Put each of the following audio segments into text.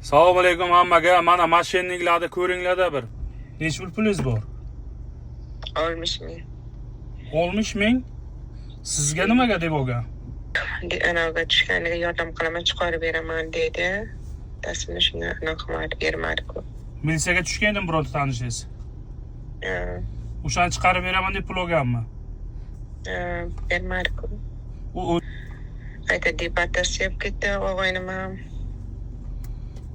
Assalomu alaykum hammaga. Mana moshenniklarni ko'ringlarda bir. Necha pul pulingiz bor? 60 ming. 60 ming. Sizga nimaga deb olgan? Anaga tushganiga yordam qilaman, chiqarib beraman dedi. Tasmini shuni anaqa qilmadi, bermadi-ku. Militsiyaga tushgan edim bironta tanishingiz. Ha, O'shani chiqarib beraman deb pul olganmi? Ha, bermadi-ku. U Qayta deportatsiya bo'lib ketdi og'aynim ham.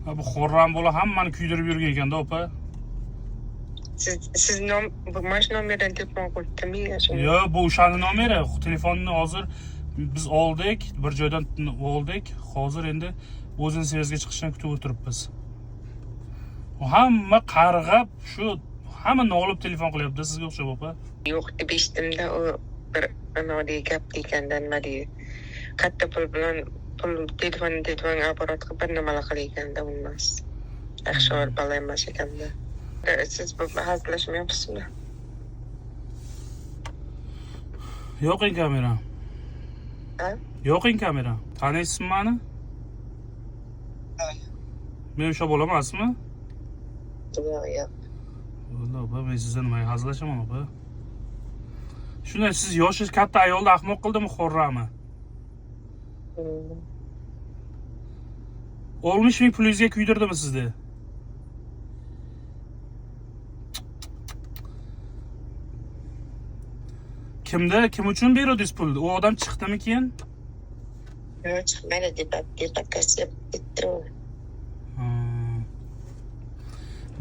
Ha, bu xorram bola hammani kuydirib yurgan ekanda opa. Siz nom bu mana shu nomerdan telefon qilibdimi? Yo'q, bu o'shani nomeri. Telefonni hozir biz oldik, bir joydan oldik. Hozir endi o'zini связьga chiqishini kutib o'tiribmiz. U hamma qarg'ab, shu hamma nolib telefon qilyapti sizga o'xshab opa. Yo'q deb eshitdimda, u bir anavi gap deganda nima deydi. Katta pul bilan pul telefon apparat qilib bir nimalar qilayotganda u emas. Yaxshi bola emas ekanda. Siz bu hazillashmayapsizmi? Yo'qing kamera. Ha? Yo'qing kamera. Taniysizmi mani? Men o'sha bola emasmi? Yo'q, yo'q. Bo'ldi opa, men sizdan nimaga hazillashaman opa? Shunday siz yoshi katta ayolni ahmoq qildimi xorrami? 60 ming pulingizga kuydirdimi sizni? Kimda, kim uchun beruvdingiz pulni? U odam chiqdimi keyin? Yo'q, chiqmadi, deportatsiya ketdi u.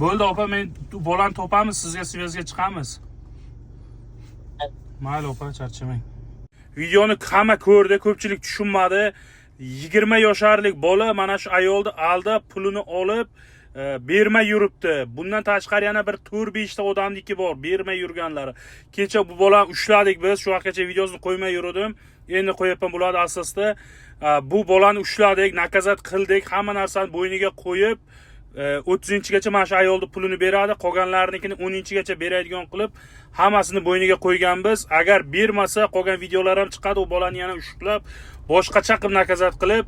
Bo'ldi opa, men bolani topamiz, sizga связьga chiqamiz. Mayli opa, charchamang. Videoni hamma ko'rdi, ko'pchilik tushunmadi. 20 yosharlik bola mana shu ayolni aldab, pulini olib, bermay yuribdi. Bundan tashqari yana bir 4-5 ta odamniki bor, bermay yurganlari. Kecha bu bolani ushladik biz, shu vaqtgacha videosini qo'ymay yurdim. Endi qo'yapman bularni asosida. Bu bolani ushladik, nakazat qildik, hamma narsani bo'yniga qo'yib, 30-gacha mana shu ayolni pulini beradi, qolganlarnikini 10-gacha beradigan qilib, hammasini bo'yniga qo'yganmiz. Agar bermasa, qolgan videolar ham chiqadi, u bolani yana ushlab, boshqacha qilib nakazat qilib,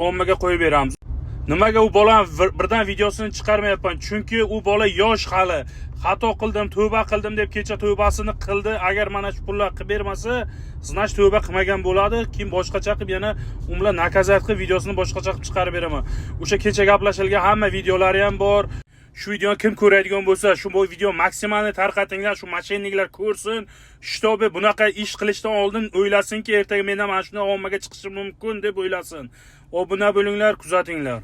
ommaga qo'yib beramiz. Nimaga u bola birdan videosini chiqarmayapman? Chunki u bola yosh hali. Xato qildim, tavba qildim deb kecha tavbasini qildi. Agar mana shu pullar qilib bermasa, znash tavba qilmagan bo'ladi. Keyin boshqacha qilib yana u bilan nakazat qilib videosini boshqacha qilib chiqarib beraman. O'sha kecha gaplashilgan hamma videolari ham bor. Shu videoni kim ko'radigan bo'lsa, shu video maksimalni tarqatinglar, shu moshenniklar ko'rsin. Shtobe bunaqa ish qilishdan oldin o'ylasinki, ertaga men ham mana shunday ommaga chiqishim mumkin deb o'ylasin. Obuna bo'linglar, kuzatinglar.